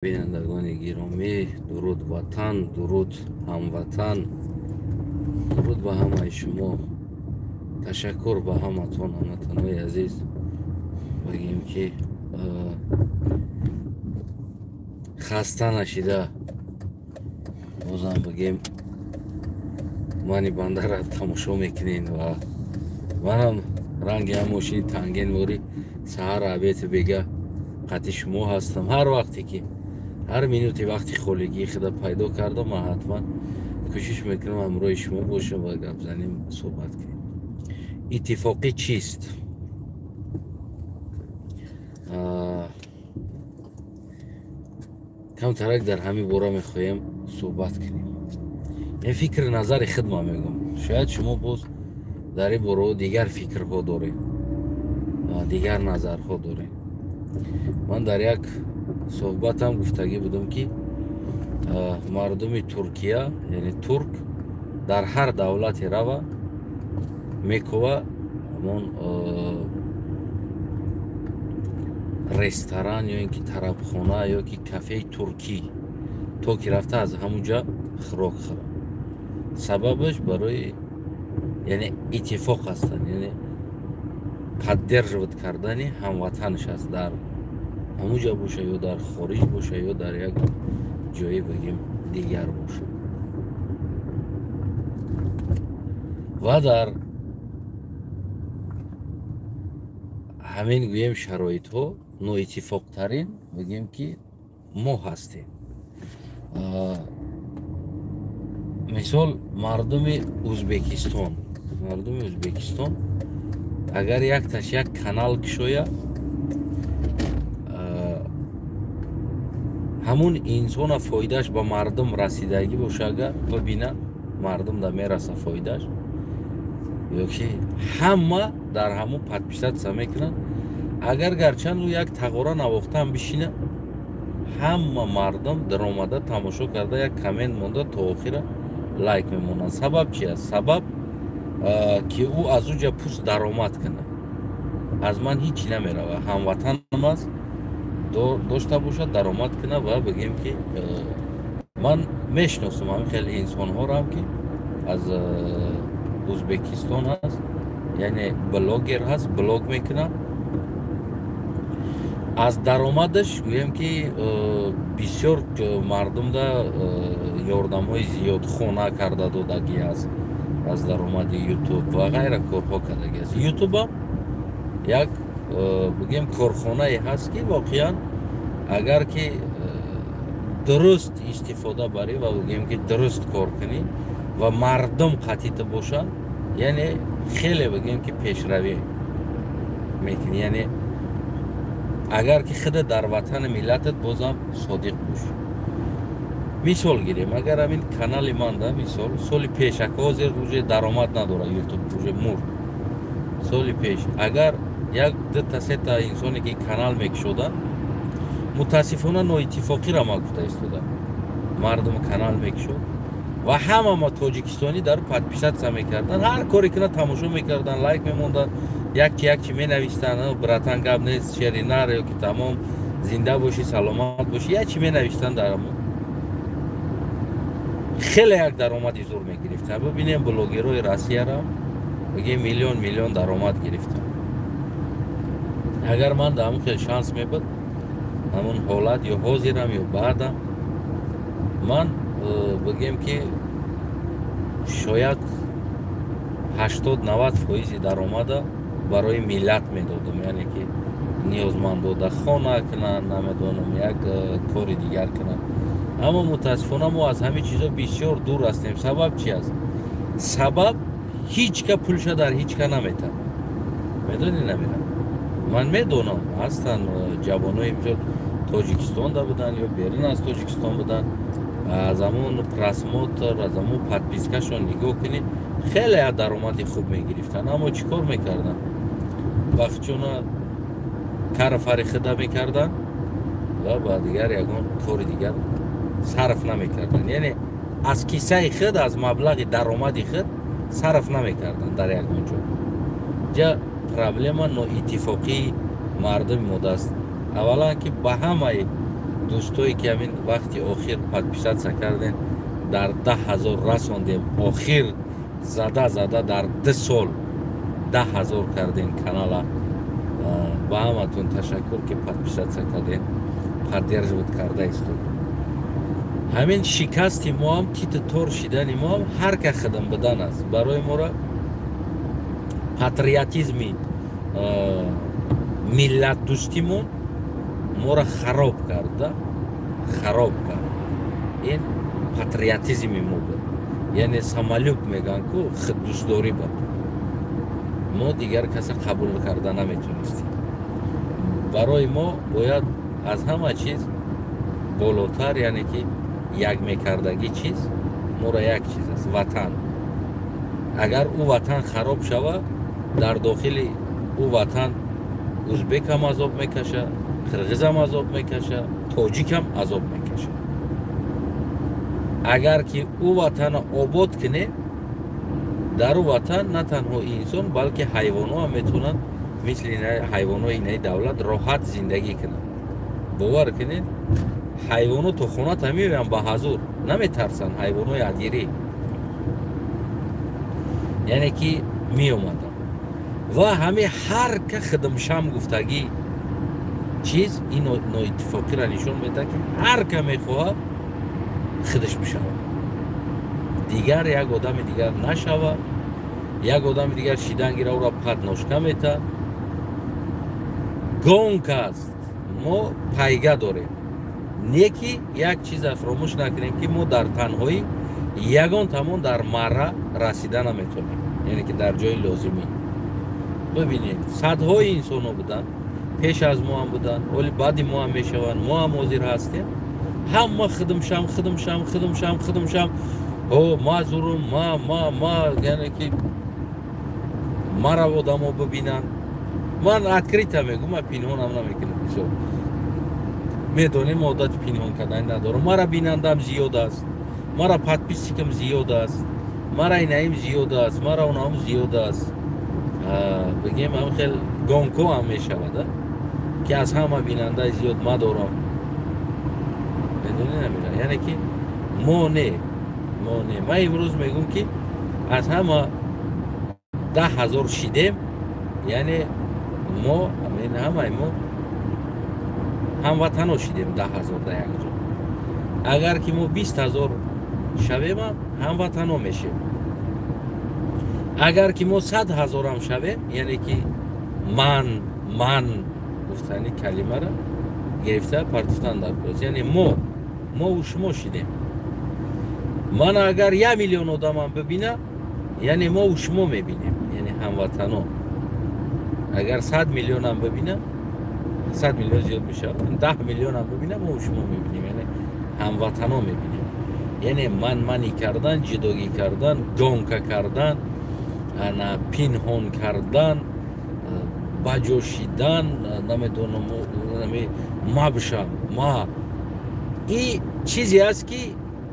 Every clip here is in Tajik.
Бинандагони гиромӣ, дуруд ватан, дуруд ҳамватан, дуруд ба ҳамаи шумо. Ташаккур ба ҳаматон, ҳамватанои азиз. Бигем ки хаста нашида бозам бигем мани бандара тамошо мекунен ва манам ранги ҳам мошини тангенворӣ саҳар обети бега қати шумо ҳастам. Ҳар вақте ки ҳар минути вақти холигии худа пайдо кардам, ман ҳатман кӯшиш мекунам ҳамроҳи шумо бошам ва гап занем, суҳбат кунем. Иттифоқӣ чист? Камтарак дар ҳамин бора мехоҳем суҳбат кунем. Ин фикри назари худ ман мегӯям. Шояд шумо боз дар ин борао дигар фикрҳо доред, дигар назарҳо доред. Ман дар як суҳбатам гуфтагӣ будам, ки мардуми Туркия, яъне турк, дар ҳар давлате рава мекова ҳамон ресторан ё ин ки тарабхона ё ки кафеи туркӣ, то ки рафта аз ҳамун ҷа хӯрок хӯрад. Сабабаш барои яъне иттифоқ ҳастанд, яъне поддерживать кардани ҳамватанаш аст, дар ҳамун ҷа боша ё дар хориҷ боша ё дар як ҷое бигем дигар боша. Ва дар ҳамин гӯем шароитҳо ноиттифоқтарин бигем ки мо ҳастем. Мисол, мардуми Ӯзбекистон, мардуми Ӯзбекистон агар якташ як канал кушоя, ҳамун инсона фоидааш ба мардум расидагӣ боша, агар бибина мардум да мераса фоидааш, ё ки ҳама дар ҳамун подписатсия мекунанд. Агар гарчанд ӯ як тағора навохтаам бишина, ҳама мардум даромада тамошо карда як коммент монда то охира лайк мемонанд. Сабаб чи аст? Сабаб ки ӯ аз ӯ ҷа пуст даромад кунад. Аз ман ҳичи намерава, ҳамватанам аст, дошта бошад, даромад кунад. Ва бигем ки ман мешиносам ҳамин хеле инсонҳоро, ки аз Ӯзбекистон ҳаст, яъне блогер ҳаст, блог мекунад. Аз даромадаш гӯем ки бисёр мардумда ёрдамҳои зиёд хона карда додагӣ аст аз даромади ютуб ва ғайра корҳо кардагӣ аст. Ютубам як бигем корхонае ҳаст, ки воқеан агар ки дуруст истифода барӣ ва бигем ки дуруст кор кунӣ ва мардум қатита бошанд, яъне хеле бигем ки пешравӣ мекунӣ. Яъне агар ки худат дар ватани миллатат бозам содиқ бошӣ. Мисол гирем, агар ҳамин канали ман да, мисол соли пеш, ака ҳозир уже даромад надорад ютуб, уже мурд. Соли пеш агар як дута сета инсоне ки канал мекушоданд, мутаассифона ноиттифоқиро ман гуфта истодам, мардум канал мекушод ва ҳама ма тоҷикистонӣ дар подписатсия мекарданд, ҳар коре кунад тамошо мекарданд, лайк мемонданд, якчи якчи менавиштанд, братан гап нест, шери нар ё ки тамом, зинда бошӣ, саломат бошӣ, якчи менавиштанд. Дар ҳамон хеле як даромади зур мегирифтанд. Бибинем блогерҳои Россияро, бигем миллион миллион даромад гирифтанд. Агар ман дар ҳамон хел шанс мебуд, ҳамон ҳолат ё ҳозирам ё баъдам, ман бигем ки шояд 80-90% даромада барои миллат медодам, яъне ки ниёзмандода хона кунанд, намедонам, як кори дигар кунанд. Аммо мутаассифона мо аз ҳамин чизо бисёр дур ҳастем. Сабаб чи аст? Сабаб ҳеҷ ка пулша дар ҳеҷ ка наметад. Медонӣ намерад? Ман медонам, ҳастанд ҷавонои мисол Тоҷикистонда буданд ё берун аз Тоҷикистон буданд, аз ҳамон просмотр, аз ҳамон подпискашон нигоҳ кунӣ, хеле даромади хуб мегирифтанд. Аммо чӣ кор мекарданд? Вақтчуна карфари худа мекарданд ва ба дигар ягон кори дигар сарф намекарданд. Яъне аз кисаи худ, аз маблағи даромади худ сарф намекарданд дар ягон ҷо. Ҷа проблема ноиттифоқии мардуми модаст. Аввалан ки ба ҳамаи Дӯстое ки ҳамин вақти охир подписаться кардем, дар 10 000 расондем. Охир зада зада дар 2 сол 10 000 кардем канала. Ба ҳаматон ташаккур, ки подписаться кардем, поддерживать карда истодем. Ҳамин шикасти моам, титу тор шидани моам ҳар ка хидм будан аст. Барои моро патриотизми, миллатдӯстимон моро хароб карда, хароб кард. Ин патриотизми мо буд, яъне самолюб мегӯянд ку, худдӯстдорӣ буд. Мо дигар каса қабул карда наметонистем. Барои мо бояд аз ҳама чиз болотар, яъне ки як мекардагӣ чиз моро як чиз аст: ватан. Агар ӯ ватан хароб шавад, дар дохили ӯ ватан узбекам азоб мекаша, қирғизам азоб мекаша, тоҷикам азоб мекаша. Агар ки ӯ ватана обод кунем, дар ӯ ватан на танҳо инсон, балки ҳайвонҳо ҳам метавонанд мисли ҳайвонҳои инаи давлат роҳат зиндагӣ кунанд. Бовар кунед, ҳайвонҳо то хоната меоянд, ба ҳазур наметарсанд, ҳайвонҳои адирӣ, яъне ки меомаданд. Ва ҳами ҳар ка хидмшам гуфтагӣ чиз ин ноиттифоқиро нишон медиҳад, ки ҳар ка мехоҳад худаш бишавад, дигар як одами дигар нашавад. Як одами дигар шидан гира, ӯро подножка метад. Гонка аст, мо пайга дорем. Не ки як чиза фаромӯш накунем, ки мо дар танҳоӣ ягон тамон дар марра расида наметавонем, яъне ки дар ҷои лозимӣ. Бибинед, садҳои инсонҳо буданд, пеш аз мо ҳам буданд, оли баъди мо ҳам мешаванд, мо ҳам ҳозир ҳастем. Ҳама хидмшам, хидмшам, хидмшам, хидмшам, о ма зурум, ма ма ма, яъне ки мара одамо бибинанд. Ман открыто мегӯм, ман пинҳонам намекунам. Бисёр медонем, одати пинҳон кардан надорам. Мара бинандам зиёд аст, мара подписчикам зиёд аст, мара инаим зиёд аст, мара онаам зиёд аст. Бигем, ҳам хел гонко ҳам мешавад, ки аз ҳама бинандаи зиёд ма дорам. Медонӣ, намира, яъне ки мо не, мо не. Ман имрӯз мегӯм, ки аз ҳама 10 000 шидем, яъне мо ҳамаи мо ҳамватано шидем 10 000 дар як ҷо. Агар ки мо 20 000 шавемам, ҳамватано мешем. Агар ки мо 100 000-ам шавем, яъне ки ман гуфтани калимаро гирифта партуфтан дар кӯз, яъне мо мову шумо шидем. Ман агар 1 миллион одамам бибина, яъне мову шумо мебинем, яъне ҳамватано. Агар 100 миллионам бибина, 100 миллион зиёд мешавад, 10 миллионам бибина, мову шумо мебинем, яъне ҳамватано мебинем. Яъне ман-манӣ кардан, ҷудогӣ кардан, гонка кардан, ана пинҳон кардан, баҷо шидан, намедонам, ма бишам, ма и чизе аст, ки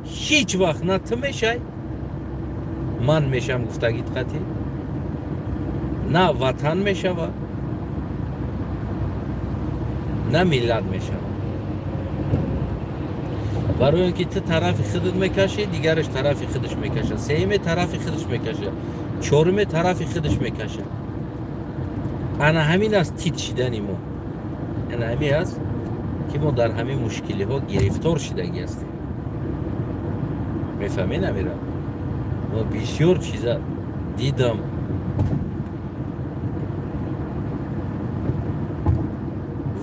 ҳеҷ вақт на ту мешай, ман мешам гуфтагит қатӣ, на ватан мешава, на миллат мешава. Барои он ки ту тарафи худат мекашӣ, дигараш тарафи худаш мекаша, сеюме тарафи худаш мекаша, чоруме тарафи худаш мекаша. Ана ҳамин аст тит шидани мо, ана ҳамин аст, ки мо дар ҳамин мушкилиҳо гирифтор шидагӣ ҳастем. Мефаҳмед, амира? Мо бисёр чиза дидам.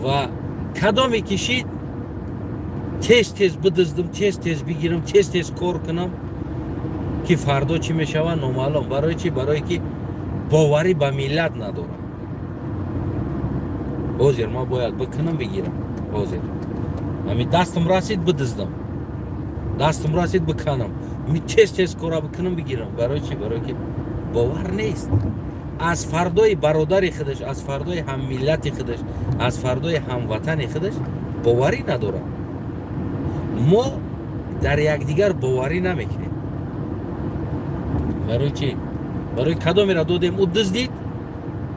Ва кадоме кишид, тез тез бидиздам, тез тез бигирам, тез тез кор кунам, ки фардо чӣ мешавад, номаълум. Барои чӣ? Барое ки боварӣ ба миллат надорам. Ҳозир ман бояд бикунам, бигирам. Ҳозир ҳамин дастам расид, бидиздам, дастам расид, биканам, тез тез кора бикунам, бигирам. Барои чӣ? Барое ки бовар нест аз фардои бародари худаш, аз фардои ҳаммиллати худаш, аз фардои ҳамватани худаш боварӣ надорам. Мо дар якдигар боварӣ намекунем. Барои чӣ? Барои кадомеро додем, ӯ дуздид.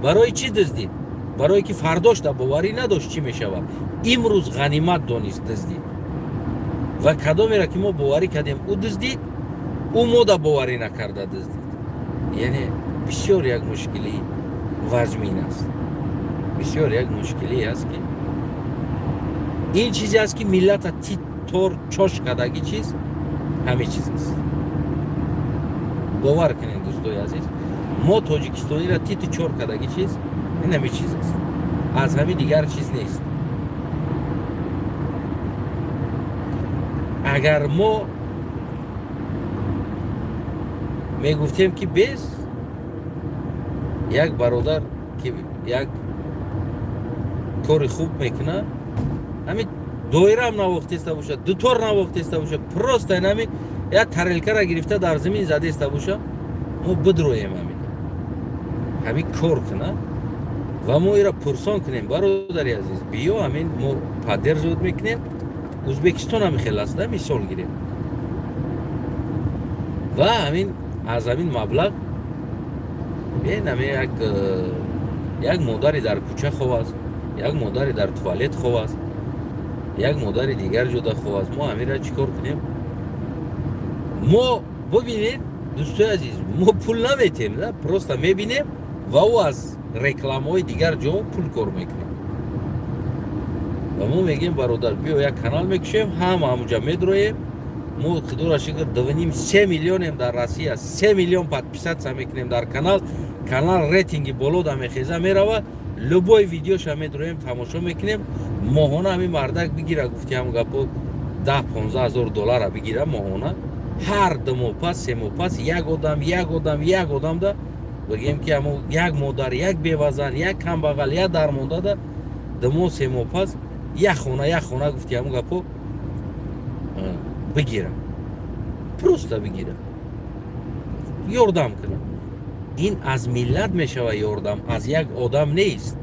Барои чӣ дуздид? Барое ки фардошта боварӣ надошт, чӣ мешавад. Имрӯз ғанимат донист, дуздид. Ва кадомеро ки мо боварӣ кардем, ӯ дуздид, ӯ мода боварӣ накарда дуздид. Яъне бисёр як мушкили вазмин аст, бисёр як мушкиле аст, ки ин чизе аст, ки миллата тор чош кардаги чиз ҳамин чиз аст. Бовар кунед, дӯстои азиз, мо тоҷикистониро титу чор кардаги чиз ин ҳамин чиз аст, аз ҳамин дигар чиз нест. Агар мо мегуфтем, ки без як бародар, ки як кори хуб мекунад, ҳамин доираам навохтеста бошад, дутор навохтеста бошад, просто инами як тарелкара гирифта дар замин задеста боша, мо бидроем, ҳамин кор куна ва мо ира пурсон кунем: бародари азиз, биё, ҳамин мо поддерживать мекунем. Ӯзбекистон ҳами хел аст, мисол гирем, ва ҳамин аз ҳамин маблағ ҳами як модари дар кӯча хов аст, як модари дар туалет хов аст, як модари дигар ҷода хов аст, мо ҳамира чӣ кор кунем? Мо бибинед, дӯстои азиз, мо пул наметем, просто мебинем ва ӯ аз рекламаҳои дигар ҷо пул кор мекунад. Ва мо мегӯем: бародар, биё, як канал мекушем, ҳама ҳамуҷа медроем. Мо, худоро шукр, 2,5-3 миллионем дар Россия, 3 миллион подписаться мекунем дар канал. Канал рейтинги боло да мехеза, мерава, любой видеоша медроем, тамошо мекунем. Моҳона ҳамин мардак бигира, гуфти ҳам гапо, 10-15 ҳазор доллара бигира моҳона, ҳар 2 моҳ пас, 3 моҳ пас як одам, як одам, як одамда бигем, ки ҳамо як модар, як бевазан, як камбағал, як дармондада 2 моҳ, 3 моҳ пас як хона, як хона, гуфти ҳамон гапо, бигира, просто бигира, ёрдам кунад. Ин аз миллат мешава ёрдам, аз як одам нест.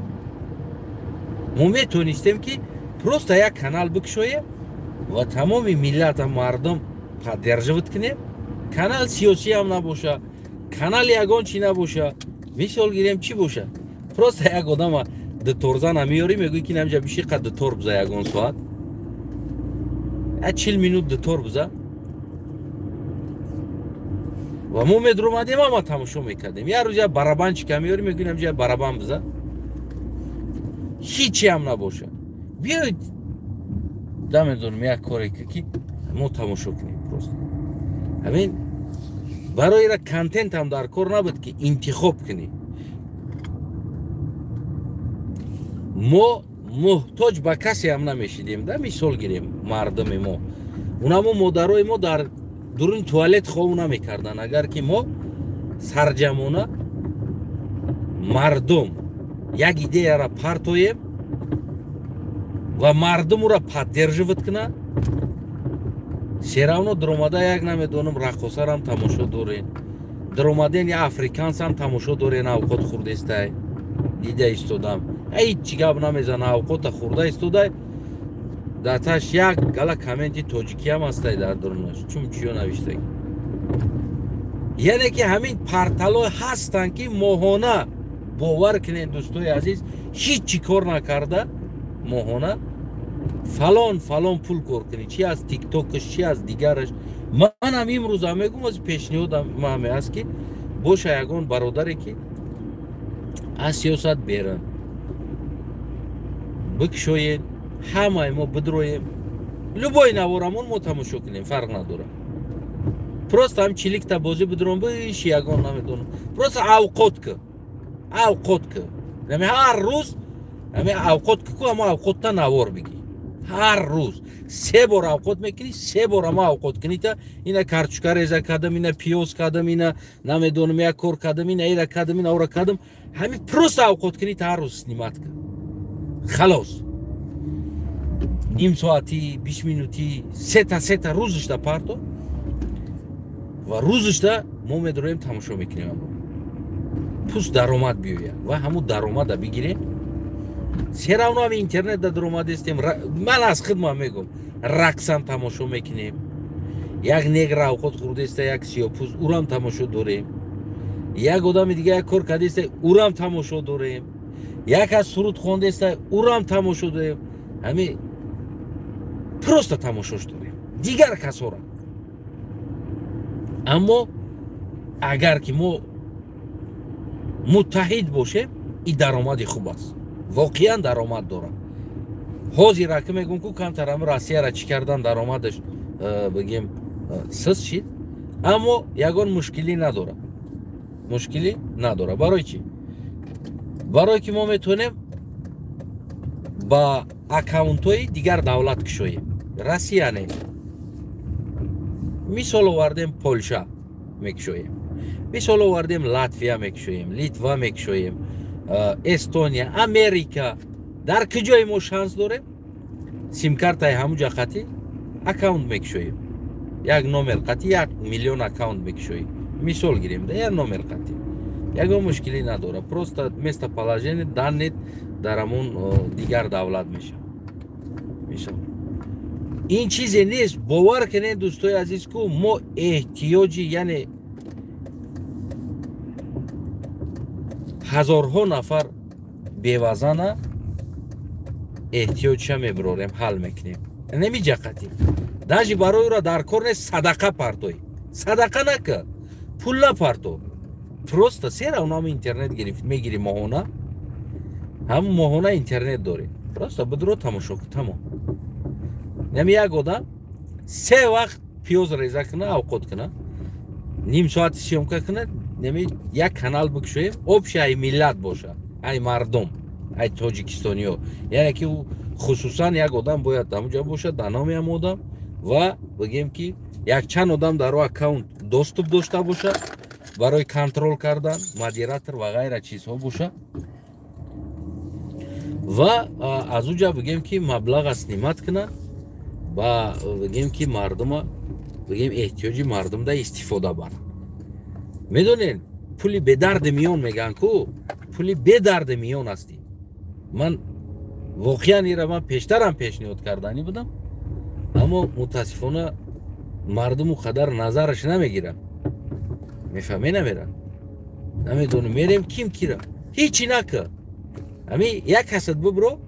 Мо метонистем, ки просто як канал бикушоем ва тамоми миллата, мардум поддерживать кунем. Канал сиёсиам набоша, канал ягон чӣ набоша, мисол гирем, чӣ боша, просто як одама дуторзана меёрӣ, мегӯӣ, ки намҷа биши, қа дутор биза, ягон соат, 40 минут дутор биза. Ва мо медромадем, ама тамошо мекардем. Як рӯз як барабанчика меёрӣ, мегӯӣ, намҷа як барабан биза, ҳичиам набоша, биёед, намедонам, як коре ки мо тамошо кунем. Просто ҳамин барои ира контентам дар кор набуд, ки интихоб кунӣ. Мо муҳтоҷ ба касеам намешидем да. Мисол гирем, мардуми мо, унамо модарои мо дар дуруни туалет хов намекарданд, агар ки мо сарҷамона мардум як идеяра партоем ва мардум ура поддерживать кунад. Всё равно дуромада як, намедонам, раққосарам тамошо дорен, дуромаден я африкансам тамошо дорен, авқот хурдестай, дида истодам, ҳеҷ гап намезана, авқота хурда истодай, дар таш як гала комменти тоҷикиам ҳастай дар дурунаш, чун чиё навиштагӣ. Яъне ки ҳамин порталҳо ҳастанд, ки моҳона, бовар кунед, дӯстои азиз, ҳеҷ чӣ кор накарда моҳона фалон фалон пул кор кунӣ, чи аз тиктокаш, чи аз дигараш. Манам имрӯзам мегӯм, аз пешниҳодам ҳаме аст, ки боша ягон бародаре, ки аз сиёсат беран, бикушоед, ҳамаи мо бидроем, любой наворамон мо тамошо кунем, фарқ надорад. Просто ҳам чиликта бозӣ бидром, биши, ягон, намедонам, просто авқот ки, авқот ки, ҳар рӯз ҳами авқот ки ку, ҳамо авқотта навор бигӣ. Ҳар рӯз се бор авқот мекунӣ, се бор ҳама авқот кунита, ина картошка реза кардам, ина пиёз кардам, ина, намедонам, як кор кардам, ина ира кардам, ина ора кардам. Ҳами просто авқот кунита ҳар рӯз снимать кун, халос, ним соати, 20 минути, сета сета рӯзишта парто ва рӯзишта мо медроем, тамошо мекунем. Пус даромад биёяд ва ҳамун даромада бигирем. Всё равно ҳами интернет да даромадестем. Ман аз хидмат мегӯм, рақсам тамошо мекунем, як негр авқот хӯрдеста, як сиёпӯст, урам тамошо дорем, як одами дига як кор кардеста, урам тамошо дорем, як аз суруд хондеста, урам тамошо дорем. Ҳами просто тамошош дорем. Дигар касора. Аммо агар ки мо муттаҳид бошем, и даромади хуб аст. Воқеан даромад дорад. Ҳозир ака мегӯм ку камтар ам Россияра чӣ кардан даромадаш бигем сиз шид, аммо ягон мушкилӣ надорад. Мушкилӣ надорад. Барои чӣ? Барое ки мо метавонем ба аккаунтҳои дигар давлат кушоем. Россия не. Мисол овардем Полша мекушоем. Мисол овардем Латвия мекушоем, Литва мекушоем, Эстония, Америка. Дар куҷое мо шанс дорем? Симкартаи ҳамуҷа қатӣ аккаунт мекушоем. Як номер қатӣ 1 миллион аккаунт мекушоем. Мисол гирем, да як номер қатӣ. Ягон мушкилӣ надорад. Просто местоположение данные дар ҳамон дигар давлат мешавад. Мисол. Ин чизе нест, бовар кунед дӯстои азиз, ку мо эҳтиёҷи, яъне ҳазорҳо нафар бевазана эҳтиёҷша мебарорем, ҳал мекунем. Намиҷақатӣ. Даже барои ӯро дар кор нест садақа партоӣ. Садақа нака, пул напарто. Просто сера унам интернет гирифт, мегири моҳона. Ҳам моҳона интернет дорӣ. Просто бидро тамошо кун, тамом. Нами як одам се вақт пиёз реза куна, авқот куна, ним соати съёмка куна, нами як канал бикушоем, общий ай миллат боша, ай мардум, ай тоҷикистониё. Яъне ки хусусан як одам бояд ҳамуҷа бошад, дар номи ҳам одам, ва бигем ки якчанд одам дар о аккаунт доступ дошта бошад барои контрол кардан, модератор ва ғайра чизҳо бошад. Ва аз уҷа бигем ки маблаға снимат кунад ва бигем ки мардума, бигем эҳтиёҷи мардумда истифода барад. Медонед, пули бедарди миён мегӯянд ку, пули бедарди миён ҳастӣ. Ман воқеан инро ман пештарам пешниҳод карданӣ будам, аммо мутаассифона мардум у қадар назараш намегирад. Мефаҳме намерад. Намедонам, мерем ким кира. Ҳичи нака. Ами як касат бибро,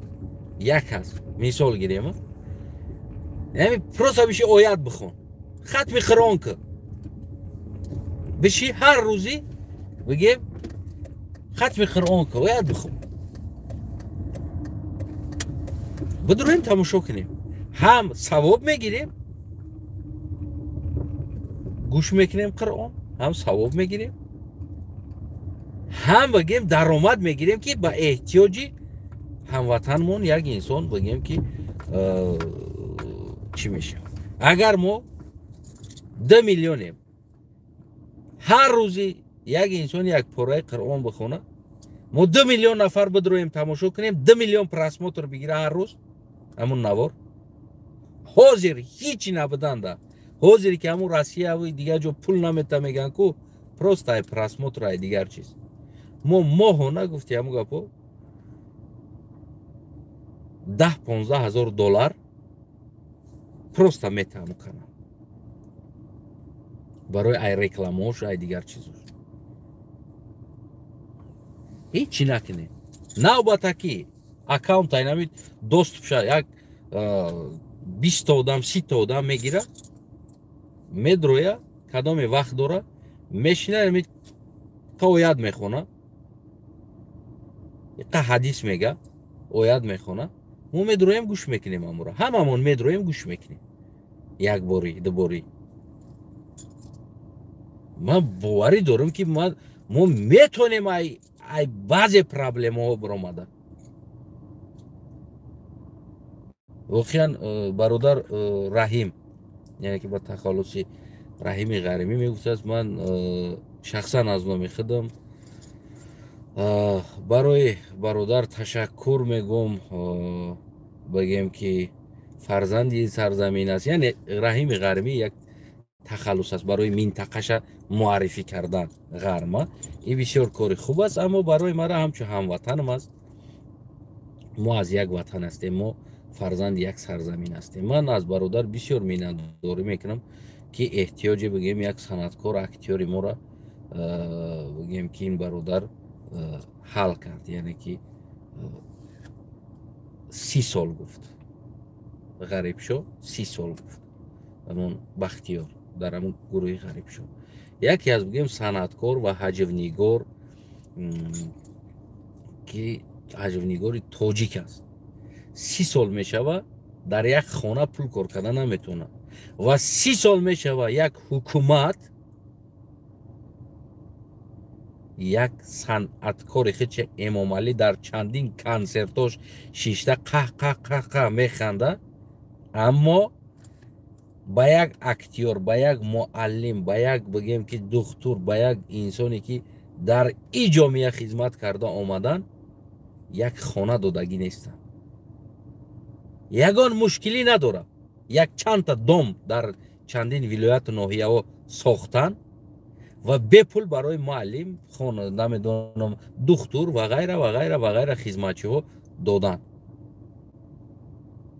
як кас. Мисол гирем. Ами просто биши оят бихон. Хатми Қуръон ка. Биши ҳар рӯзӣ бигем хатми Қуръон ка, оят бихон. Бидурем тамошо кунем. Ҳам савоб мегирем, гӯш мекунем Қуръон, ҳам савоб мегирем, ҳам бигем даромад мегирем, ки ба эҳтиёҷи ҳамватанмон як инсон бигем ки чӣ мешавад. Агар мо 2 миллионем, ҳар рӯзи як инсон як пораи Қуръон бихонад, мо 2 миллион нафар бидроем тамошо кунем, 2 миллион просмотр бигира ҳар рӯз ҳамун навор. Ҳозир ҳичи набуданда, ҳозир ки ҳамун Россия ва дигар ҷо пул намета мегӯянд ку, просто ай просмотр ай дигар чиз. Мо моҳона гуфти ҳамун гапо 10-15 ҳазор доллар просто мета ҳамун канал барои ай рекламаош ай дигар чизош. Ҳичи накунем. Навбатаки аккаунт ай намид доступ ша як 20 одам, 30 одам мегира, медроя, кадоме вақт дора, мешина, ами қа оят мехона, қа ҳадис мега, оят мехона. Мо медроем гӯш мекунем амура. Ҳамамон медроем гӯш мекунем. Як бори, ду бори. Ман боварӣ дорам ки мо метонем ай баъзе проблемаҳо баромада. Воқеан бародар Раҳим, яъне ки ба тахаллуси Раҳими Ғаримӣ мегуфтааст, ман шахсан аз номи худам барои бародар ташаккур мегӯм, бигем ки фарзанди сарзамин аст. Яъне Раҳими Ғаримӣ як тахаллус аст барои минтақаша муаррифӣ кардан ғарма. Ин бисёр кори хуб аст, аммо барои мара ҳамчун ҳамватанам аст. Мо аз як ватан ҳастем, мо фарзанди як сарзамин ҳастем. Ман аз бародар бисёр миннатдорӣ мекунам ки эҳтиёҷе бигем як санъаткор, актёри моро бигем ки ин бародар ҳал кард, яъне ки 30 сол гуфт. Ғарибшо 30 сол гуфт. Ҳамон Бахтиёр дар ҳамон гурӯҳи Ғарибшо яке аз, бигӯем, санъаткор ва ҳаҷвнигор, ки ҳаҷвнигори тоҷик аст. 30 сол мешава, дар як хона пул кор карда наметавонад ва 30 сол мешава, як ҳукумат як санъаткори хиче Эмомалӣ дар чандин консертош шишта қаҳ қаҳ қаҳ қаҳ механда, аммо ба як актёр, ба як муаллим, ба як, бигем ки, духтур, ба як инсоне ки дар и ҷомеа хизмат карда омадан, як хона додагӣ нестанд. Ягон мушкилӣ надорад, як чандта дом дар чандин вилояту ноҳияҳо сохтан ва бепул барои муаллим, хона, намедонам, духтур ва ғайра ва ғайра ва ғайра хизматчиҳо додан.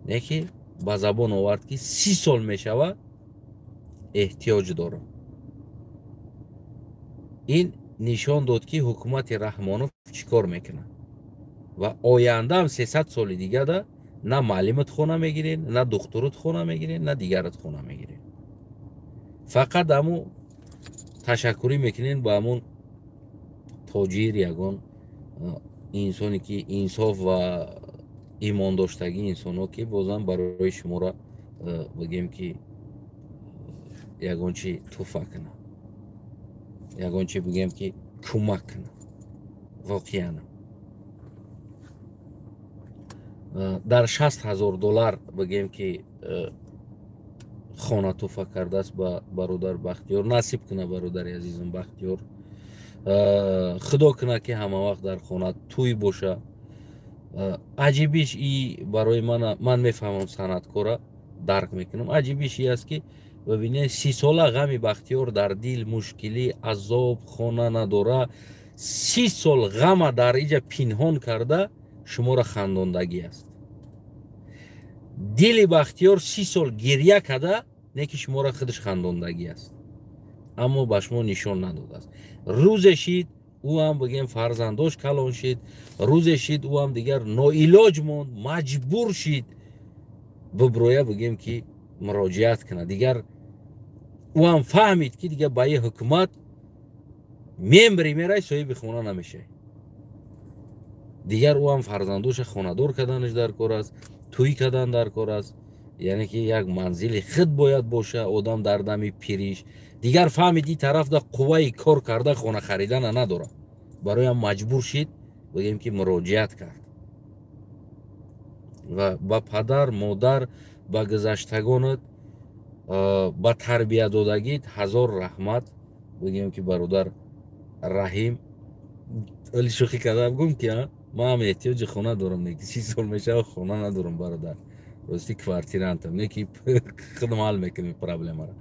Не ки ба забон овард, ки 30 сол мешава, эҳтиёҷ дорам. Ин нишон дод, ки ҳукумати Раҳмонов чӣ кор мекунад ва ояндаам 300 соли дигада на муаллимат хона мегиред, на духтурат хона мегиред, на дигарат хона мегиред. Фақат ҳаму ташаккурӣ мекунед ба ҳамун тоҷир, ягон инсоне ки инсоф ва имондоштагии инсонҳо, ки бозам барои шуморо, бигем ки, ягон чи туҳфа кунад, ягон чи, бигем ки, кӯмак кунад. Воқеан дар 60 000 доллар, бигем ки, хона туҳфа кардааст ба бародар Бахтиёр. Насиб куна, бародари азизам Бахтиёр, худо кунад, ки ҳама вақт дар хона тӯй боша. Аҷибиш и барои ман мефаҳмам, санъаткора дарк мекунам. Аҷибиш и аст, ки бибинед, 30-сола ғами Бахтиёр дар дил, мушкилӣ, азоб, хона надора, 30 сол ғама дар иҷа пинҳон карда, шуморо хандондагӣ аст. Дили Бахтиёр 30 сол гирья карда, не ки шуморо худаш хандондагӣ аст, аммо ба шумо нишон надодааст. Рӯзе шид, ӯ ҳам, бигем, фарзандош калон шид, рӯзе шид, ӯ ҳам дигар ноилоҷ монд, маҷбур шид биброя, бигем ки, муроҷиат кунад. Дигар ӯ ҳам фаҳмид, ки дигар ба и ҳукумат мембри мерай, соҳиби хона намешавӣ. Дигар ӯ ҳам фарзандоша хонадор карданаш дар кор аст, тӯй кардан дар кор аст, яъне ки як манзили худ бояд боша одам дар дами пириш. Дигар фаҳмид, ин тарафда қувваи кор карда хона харидана надорад, бароям маҷбур шид, бигем ки, муроҷиат кард ва ба падар, модар, ба гузаштагонат, ба тарбия додагит ҳазор раҳмат. Бигем ки, бародар Раҳим, вале шӯхӣ кардам, гум ки ман ҳам эҳтиёҷи хона дорам, не ки 30 сол мешава, хона надорам, бародар, рости квартирантам, не ки худам ҳал мекунем проблемаро.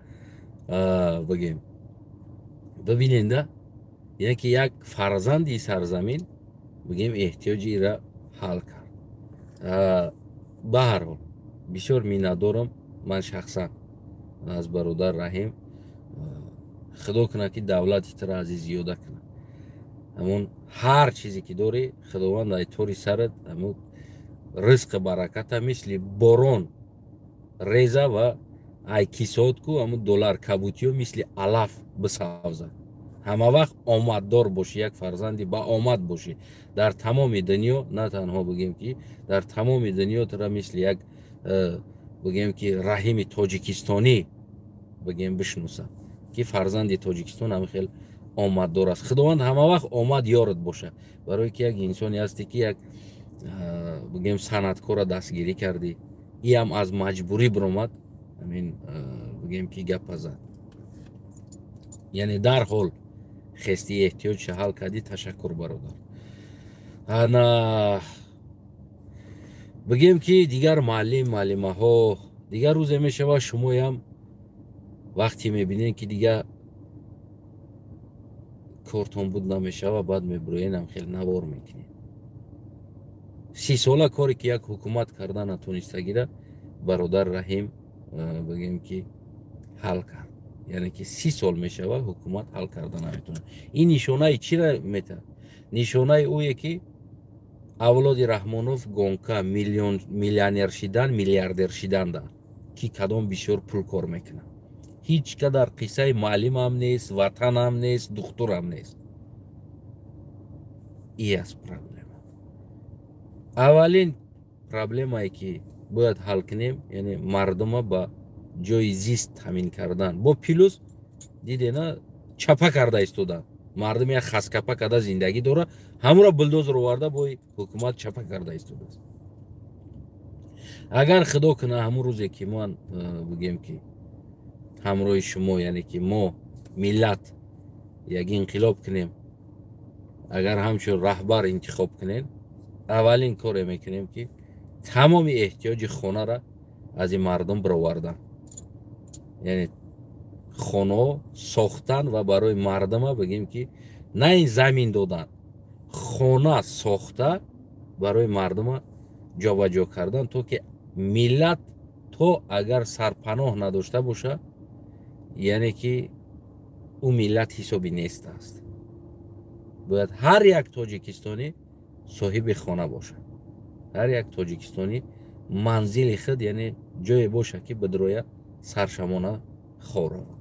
Бигем, бибиненда, яъне ки як фарзанди сарзамин, бигем, эҳтиёҷи ира ҳал кард. Ба ҳар ҳол, бисёр миннатдорам ман шахсан аз бародар Раҳим. Худо кунад, ки давлати туро азиз зиёда кунад. Ҳамон ҳар чизе ки дорӣ, Худованд ай тори сарат ҳамон ризқи бараката мисли борон реза ва ай кисот ку ҳамун доллар кабутиё мисли алаф бисавзад. Ҳама вақт омаддор бошӣ, як фарзанди ба омад бошӣ дар тамоми дунё, на танҳо, бигем ки, дар тамоми дунё тура мисли як, бигем ки, Раҳими тоҷикистонӣ, бигем, бишносад, ки фарзанди Тоҷикистон ҳам хел омаддор аст. Худованд ҳама вақт омад ёрат боша, барое ки як инсоне ҳасте, ки як, бигем, санъаткорро дастгирӣ кардӣ. Иам аз маҷбурӣ биромад, ҳамин, бигем ки, гапа зад, яъне дарҳол хести эҳтиёҷша ҳал кардӣ. Ташаккур, бародар. Ана, бигем ки, дигар муаллим, муаллимаҳо, дигар рӯзе мешавад, шумоям вақте мебинед, ки дигар кортон буд намешава, баъд мебироенам, хеле навор мекунед. 30-сола коре ки як ҳукумат карда натонистагира, бародар Раҳим, бигем ки, ҳал кард. Яъне ки 30 сол мешава, ҳукумат ҳал карда наметавонад. Ин нишонаи чира метавад? Нишонаи ӯе, ки авлоди Раҳмонов гонка миллионер шидан, миллиардер шидан да. Ки кадом бисёр пул кор мекунад. Ҳеҷ қадар қиссаи муаллимам нест, ватанам нест, духтурам нест. И аст проблема. Аввалин проблемае, ки бояд ҳал кунем, яъне мардума ба ҷои зист таъмин кардан. Бо плюс дидена, чапа карда истодан. Мардум як хаскапа карда зиндагӣ дора, ҳамуро булдозер оварда, бои ҳукумат чапа карда истодааст. Агар Худо куна, ҳамун рӯзе ки ман бигем, ки ҳамроҳи шумо, яъне ки мо миллат як инқилоб кунем, агар ҳамчун раҳбар интихоб кунем, аввалин коре мекунем, ки тамоми эҳтиёҷи хонара аз ин мардум бировардан, яъне хонаҳо сохтан ва барои мардума, бигем, ки на ин замин додан, хона сохта барои мардума ҷобаҷо кардан, то ки миллат то агар сарпаноҳ надошта боша, яъне ки ӯ миллат ҳисоби нест аст. Бояд ҳар як тоҷикистонӣ соҳиби хона бошад, ҳар як тоҷикистонӣ манзили худ, яъне ҷое бошад, ки бидроя саршамона хор равад.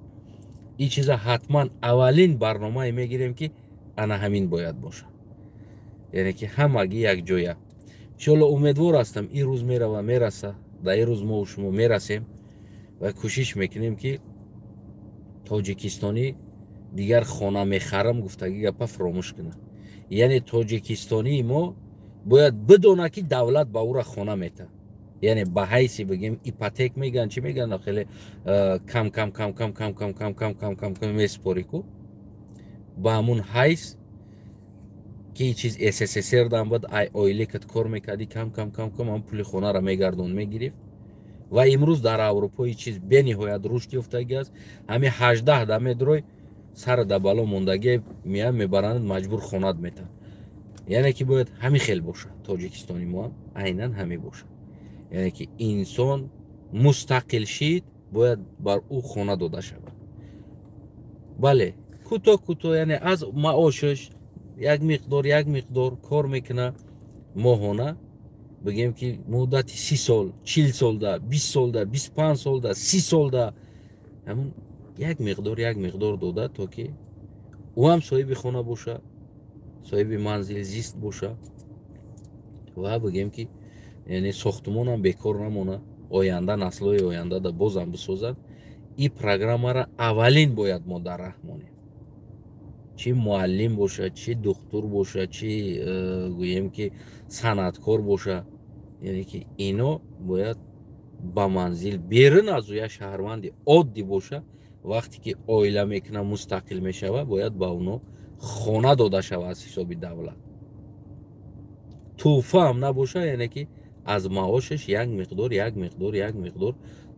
Ин чиза ҳатман аввалин барномае мегирем, ки ана ҳамин бояд бошад, яъне ки ҳамагӣ якҷоя. Иншоалло, умедвор ҳастам, ин рӯз мерава, мераса. Дар ин рӯз мо шумо мерасем ва кӯшиш мекунем, ки тоҷикистонӣ дигар хона мехарам гуфтагӣ гапа фуромӯш кунад. Яъне тоҷикистонии мо бояд бидонад, ки давлат ба ӯра хона метаҳад, яъне ба ҳайси, бигем, ипотек мегӯянд, чӣ мегӯянд, хеле кам кам кам кам кам кам кам кам кам кам кам месупорӣ ку, ба ҳамун ҳайс, ки чиз СССР дам буд, ай ойликат кор мекардӣ, кам кам кам кам ҳам пули хонаро мегардон, мегирифт. Ва имрӯз дар Аврупо ин чиз бениҳоят рушд ёфтагӣ аст. Ҳамин 18 да медрой, сар да бало мондагӣ, меян, мебаранд, маҷбур хонат метаҳанд. Яъне ки бояд ҳамин хел бошад. Тоҷикистони мо ҳам айнан ҳамин бошад, яъне ки инсон мустақил шид, бояд бар ӯ хона дода шавад. Бале, кӯтоҳ кӯтоҳ, яъне аз маошаш як миқдор, як миқдор кор мекунад моҳона, бигем, ки муддати 30 сол, 40 солда, 20 солда, 25 солда, 30 солда ҳамун як миқдор, як миқдор дода, то ки ӯ ҳам соҳиби хона боша, соҳиби манзил зист боша ва, бигем, ки яъне сохтумонам бекор намона, оянда наслҳои ояндада бозам бисозанд. Ин программаро аввалин бояд мо дар раҳ монем, чӣ муаллим боша, чӣ духтур боша, чӣ гӯем, ки санъаткор боша, яъне ки ино бояд ба манзил берун аз ӯ як шаҳрванди оддӣ боша, вақте ки оила мекунад, мустақил мешавад, бояд ба оно хона дода шавад аз ҳисоби давлат. Тӯҳфаам набоша, яъне ки аз маошаш як миқдор, як миқдор, як миқдор,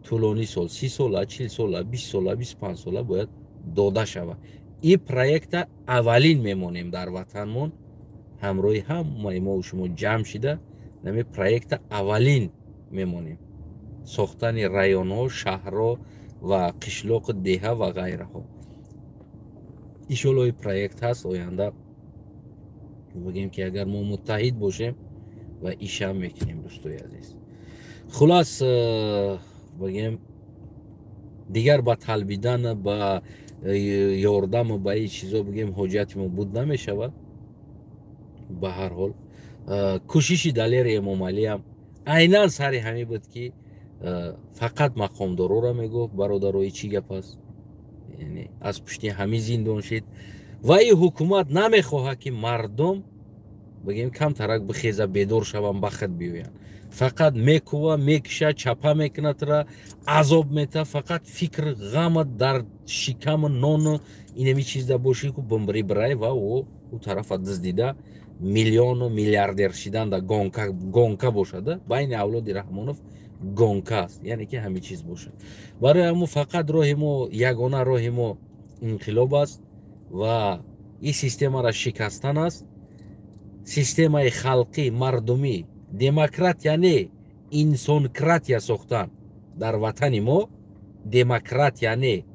тӯлони сол, 30 сола, 40 сола, 20 сола, 25 сола бояд дода шавад. Ин проекта аввалин мемонем дар ватанмон. Ҳамроҳи ҳамаи мо шумо ҷамъ шида, нами проекта аввалин мемонем, сохтани районҳо, шаҳрҳо ва қишлоқу деҳа ва ғайраҳо. Иншоалло, ин проект ҳаст. Оянда, бигем, ки агар мо муттаҳид бошем ва ишам мекунем. Дӯстои азиз, хулас, бигем, дигар ба талбидан, ба ёрдаму ба ин чизо, бигем, ҳоҷати мо буд намешавад. Ба ҳар ҳол, кӯшиши Далери Эмомалиам айнан сари ҳамин буд, ки фақат мақомдороро мегуфт: «Бародарои, чӣ гап аст?» Яъне аз пушти ҳамин зиндон шид. Ва ин ҳукумат намехоҳад, ки мардум, бигем, камтарак бихеза, бедор шаванд, ба худ биёянд. Фақат мекува, мекиша, чапа мекунадра, азоб мета. Фақат фикр ғама дар шикаму нону инами чизда бошӣ ку, бумбри бирай ва ӯ тарафа дуздида миллиону миллиардер шидан да гонка, гонка бошада. Байни авлоди Раҳмонов гонка аст, яъне ки ҳамин чиз бошад. Барои ҳамун фақат роҳи мо, ягона роҳи мо инқилоб аст ва ин системаро шикастан аст. Системаи халқӣ, мардумӣ, демократия не, инсонкратия сохтан дар ватани мо. Демократия не,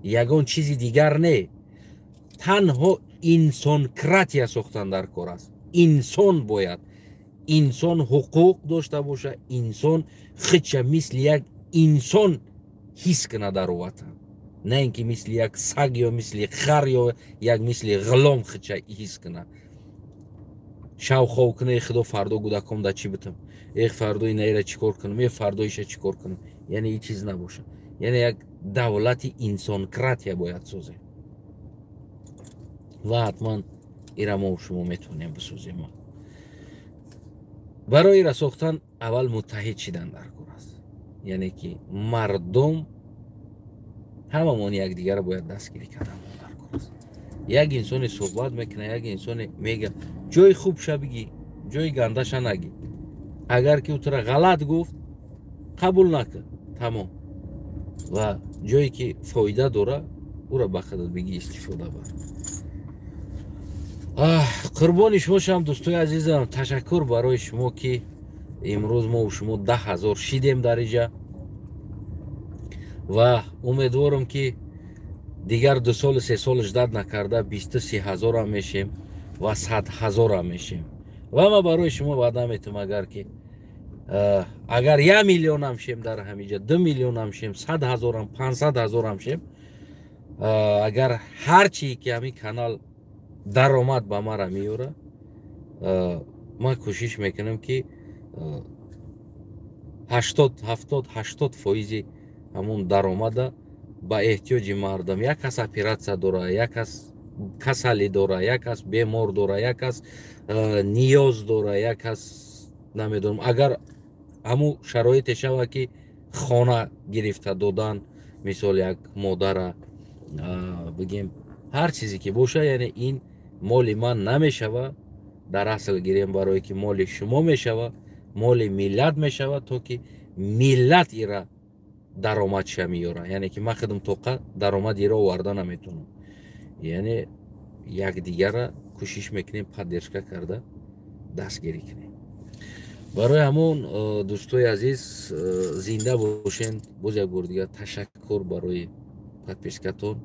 ягон чизи дигар не, танҳо инсонкратия сохтан дар кор аст. Инсон бояд Инсон ҳуқуқ дошта боша, инсон худша мисли як инсон ҳис кунад дар ватан, на ин ки мисли як саг ё мисли хар ё як мисли ғулом худша ҳис кунад. Шав хов кунад, э худо, фардо гудаком да чӣ битам, э фардо инаира чӣ кор кунам, э фардо иша чӣ кор кунам. Яъне ин чиз набошад. Яъне як давлати инсонкратия бояд созем ва ҳатман ира мо шумо метавонем бисозем. Барои ира сохтан аввал муттаҳид шидан дар кор аст. Яъне ки мардум ҳамамон якдигарро бояд дастгирӣ кардан дар кор аст. Як инсоне суҳбат мекунад, як инсоне мега ҷои хубша бигӣ, ҷои гандаша нагӣ. Агар ки ӯ тура ғалат гуфт, қабул накун, тамом. Ва ҷое ки фоида дора, ӯра ба худат бигӣ, истифода бар. Қурбони шумо шам, дӯстои азизам. Ташаккур барои шумо ки имрӯз мо шумо 10 000 шидем дар иҷа ва умедворам ки дигар 2 соли 3 сол ждать накарда 23 ҳазорам мешем ва 100 ҳазорам мешем. Ва ман барои шумо ваъда метам, агар ки агар 1 миллионам шем дар ҳамиҷа, 2 миллионам шем, 100 ҳазорам, 500 ҳазорам шем, агар ҳар чие ки ҳамин канал даромад ба мара меёра, ман кӯшиш мекунам ки 80, 70, 80% ҳамун даромада ба эҳтиёҷи мардум. Як кас оператсия дора, як кас касалӣ дора, як кас бемор дора, як кас ниёз дора, як кас намедонам, агар ҳамун шароите шава ки хона гирифта додан, мисол як модара бигем, ҳар чизе ки боша, яъне ин моли ман намешава, дар асл гирем, барое ки моли шумо мешава, моли миллат мешава, то ки миллат ира даромадша меёра. Яъне ки ман худам тоқа даромад ира оварда наметавонам. Яъне якдигара кӯшиш мекунем поддержка карда дастгирӣ кунем. Барои ҳамон, дӯстои азиз, зинда бошен. Боз як бор дигар ташаккур барои подпискатон.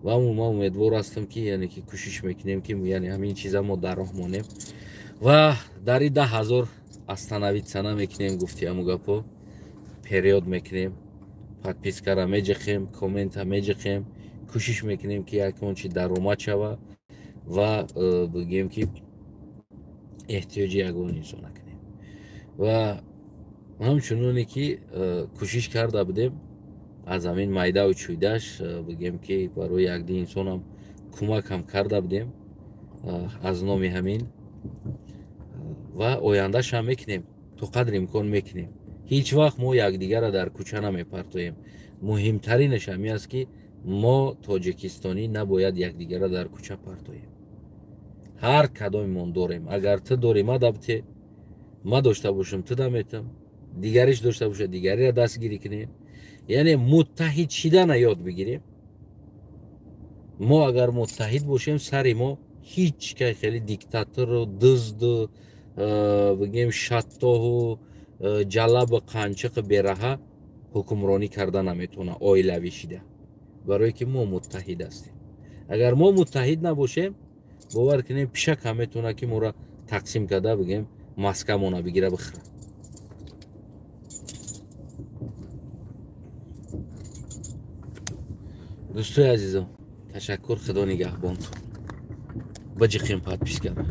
Ва ман умедвор ҳастам ки яъне ки кӯшиш мекунем ки яъне ҳамин чиза мо дар роҳ монем ва дар и 10 000 остановиться намекунем, гуфти ҳаму гапо период мекунем, подпискара меҷиқем, коммента меҷиқем, кӯшиш мекунем ки якон чи даромад шава ва бигем ки эҳтиёҷи ягон инсон накунем. Ва ҳамчуноне ки кӯшиш карда будем аз ҳамин майдаву чӯйдаш, бигем ки барои якди инсонам кӯмакам карда будем аз номи ҳамин, ва ояндашам мекунем, то қадри имкон мекунем. Ҳеҷ вақт мо якдигарро дар кӯча намепартоем. Муҳимтаринаш ҳамин аст ки мо тоҷикистонӣ набояд якдигарро дар кӯча партоем. Ҳар кадомемон дорем. Агар ту дорӣ, ма дабте, ма дошта бошам, ту даметам, дигариш дошта бошад, дигариро дастгирӣ кунем. Яъне муттаҳид шидана ёд бигирем. Мо агар муттаҳид бошем, сари мо ҳеҷ кай хеле диктатору дузду, бигем, шаттоҳу ҷалабу қанчиқу бераҳа ҳукмронӣ карда наметавона оилавӣ шида, барое ки мо муттаҳид ҳастем. Агар мо муттаҳид набошем, бовар кунем, пишак ҳам метавона ки моро тақсим карда, бигем, маскамона бигира, бихӯра. Дӯстои азизом, ташаккур, худо нигаҳбонтон. Биҷиқем подпискара.